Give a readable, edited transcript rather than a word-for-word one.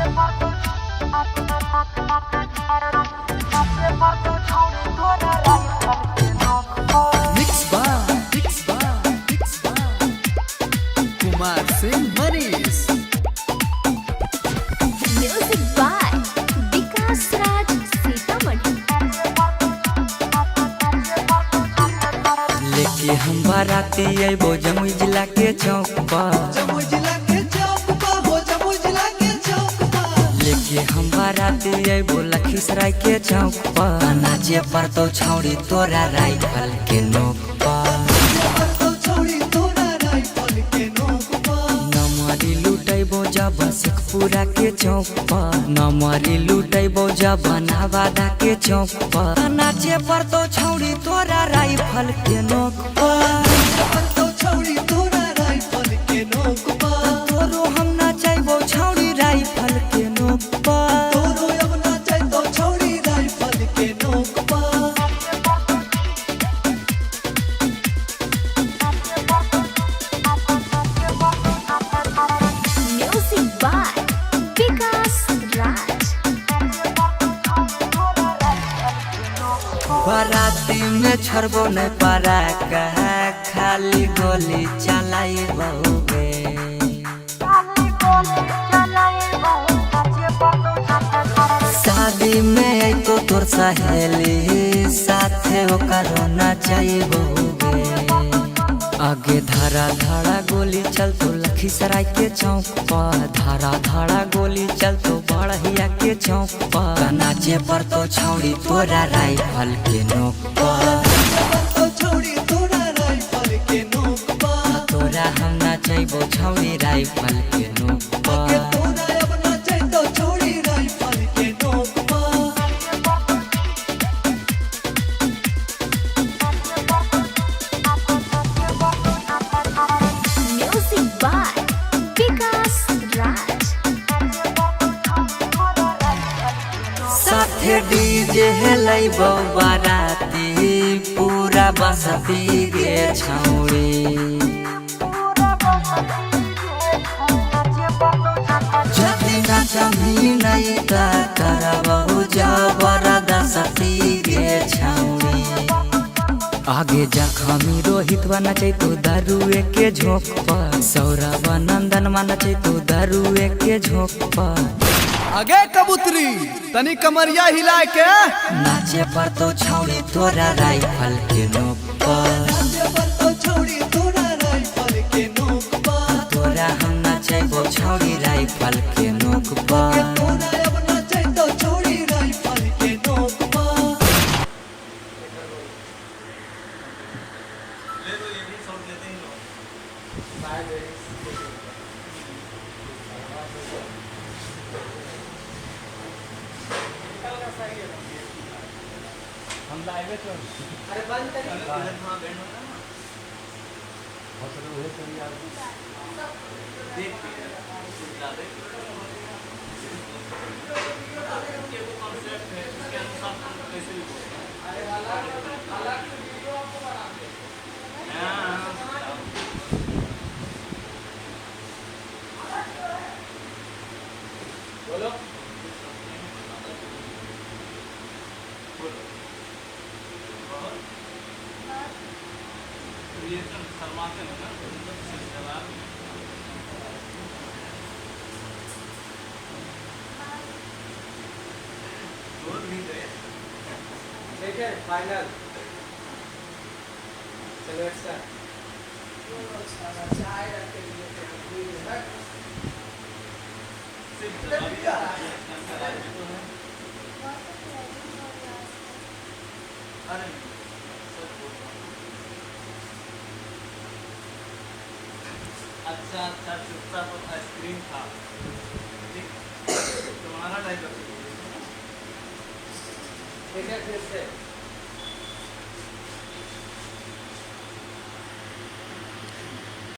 Mix by mix by mix by Kumar Singh Manish. Music by Vikas Raj Sitamarhi. लेके हम बाराती अबो जमुई जिला के चौक पर। जमुई जिला के चौक पर हो, जमुई जिला के चौक पर। लेके हम बाराती अबो लखीसराय के चौक पर। नाचे पर तो छौड़ी तोरा राइफल के नोक पर। पर तो छौड़ी तोरा राइफल के नोक पर। नमरी लुटैबो जब शेखपुरा के चौक पर। नमरी लुटैबो जब नवादा के चौक पर। नाचे पर तो छौड़ी तोरा राइफल के नोक पर। पर तो छौड़ी तोरा राइफल के नोक पर। तोरो हम नचैबो छौड़ी राइफल के नोक पर। तोरो अब नाचै तो छौड़ी राइफल के नोक पर। म्यूजिक बाय विकास राज। बाराती में छोड़बो न पारा कहा, खाली गोली चलाइबो गे। शादी में अइतो तोर सहेली साथे ओकरो नचैबो गे। आगे धारा धारा गोली चल तो लखीसराय के चौक पर। धारा धारा गोली चल तो बड़हिया के चौक पर। नाचे पर तो छौड़ी तोरा राइफल के नोक पर। पर तो छौड़ी तोरा राइफल के नोक पर। तोरा हम नचैबो छौड़ी राइफल के नोक के पर। तोरा अब नाचै तो छौड़ी राइफल के नोक पर। म्यूजिक बाय विकास राज। साथे डीजे हेलैबो बाराती पूरा बसती गे छौड़ी। जति नचमी नै त करबौ जबरदस्ती गे छौड़ी। आगे जखमी रोहित बा नचैतो दारुए के झोंक पर। सौरभ नंदन मा नचैतो दारुए के झोंक पर। आगे कबूतरी तनी कमरिया हिला के नाचे पर तो छौड़ी तोरा राइफल के नोक पर। नाचे पर तो छौड़ी तोरा राइफल के नोक पर। तोरा हम नचैबो छौड़ी राइफल के नोक के पर। तोरा अब नाचै तो छौड़ी राइफल के नोक पर। ठीक है, फाइनल। चलो अच्छा। अच्छा अच्छा, चुपचाप आइसक्रीम खा। ठीक, तुम्हारा डायलॉग। ठीक है, फिर से।